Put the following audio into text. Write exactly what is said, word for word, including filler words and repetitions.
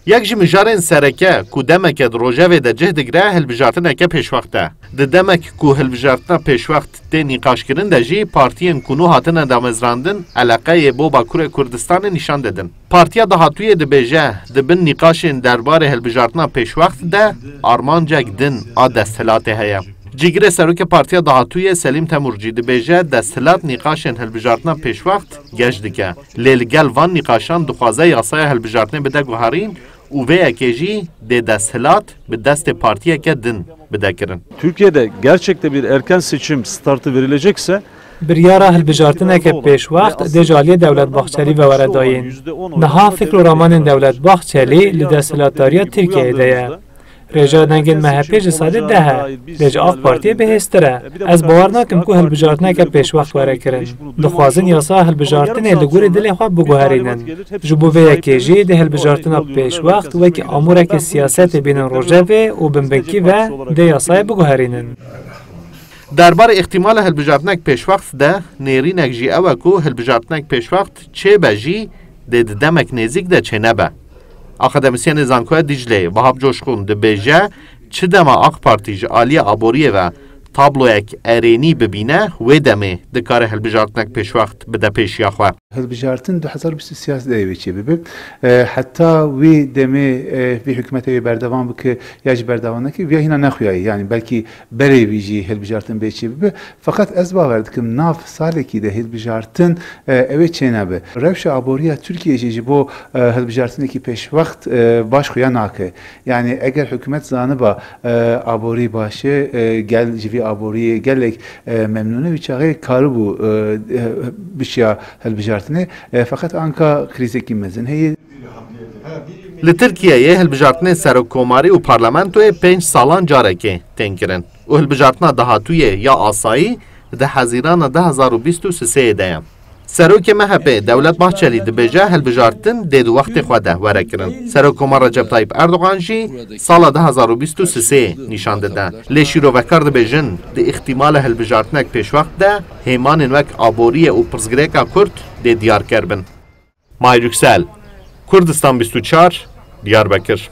Yek ji mijarên sereke ku demeke di rojevê de cih digire, hilbijartineke pêşwext e. Di demek ku hilbijartina pêşwext tê nîqaşkirin de jî, partiyên ku nû hatine damezrandin eleqeyê bo Bakurê Kurdistanê nîşan didin. Partiya dahatûyê dibêje, di bin nîqaşên derbarê hilbijartina pêşwext de armancek din a desthilatê heye. Cîgirê serokê Partiya Dahatûyê Selîm Temurcî dibêje, desthilat nîqaşên hilbijartina pêşwext geş dike. Lê li gel van nîqaşan dixwaze yasaya hilbijartinê bide guherîn û vê yekê jî dê desthilat bi destê partiyeke din bide kirin. Türkiye'de gerçekte bir erken seçim startı verilecekse, Biryara hilbijartineke pêşwext dê ji aliyê Dewlet Bahçelî ve were dayîn. Niha fikr û ramanên Dewlet Bahçelî li desthilatdariya Tirkiyeyê de ye. Rêja dengên M H P ji sedê deh e, lê ji AK Partiyê bihêztir e. Ez bawer nakim ku hilbijartineke pêşwext were kirin. Dixwazin yasa hilbijartinê li gorî dilê xwe biguherînin. Ji bo vê yekê jî dê hilbijartina pêşwext wekî amûrekê siyasetê bînin rojevê û binbinkî ve dê yasayê biguherînin. Derbarê îhtimala hilbijartinek pêşwext de nêrînek jî ew e ku hilbijartinek pêşwext çêbe jî dê di demek nêzîk de çênebe. Akademisyenê Zankoya Dîcleyê Vahap Coşkun dibêje, çi dema AK Partî ji aliyê aboriyê ve tabloyek erênî bibîne, wê demê dikare hilbijartinek pêşwext bide pêşiya xwe. Hilbijartin du hezar bîst û sê de wê çêbibe. E, heta wî demê, e, vî hikûmetê wê berdewam bike ya jî berdewam neke, vîya hîna nexuyayî. Yanî belkî berê wî jî hilbijartin bê çêbibe. Feqet ez bawer dikim nav salekî de hilbijartin, e, ew ê çênebe. Rewşa aboriya Tirkiyeyê jî ji bo, e, hilbijartinekî pêşwext, e, baş xuya nake. Yanî eger hikûmet zaniba, e, aborî baş e, e, gel ji vî aboriyê gelek, e, memnûn e, wî çaxê karibû, e, e, bişiya hilbijartinê. E, feqet anka krîzekî mezin heye. Li Tirkiyeyê hilbijartinên serokkomarî û parlamentoyê pênc salan carekê tên kirin û hilbijartina dahatûyê ya asayî di Hezîrana du hezar û bîst û sisê de ye. Serokê M H P Dewlet Bahçelî dibêje hilbijartin dê di wextê xwe de were kirin. Serokkomar Recep Tayyip Erdogan jî sala du hezar û bîst û sisê nîşan dide. Lê şîrovekar dibêjin di îxtîmala hilbijartinek pêşwext de hêmanên wek aboriyê û pirsgirêka Kurd dê diyarker bin. Mahir Yüksel, Kurdistan bîst û çar, Diyarbekir.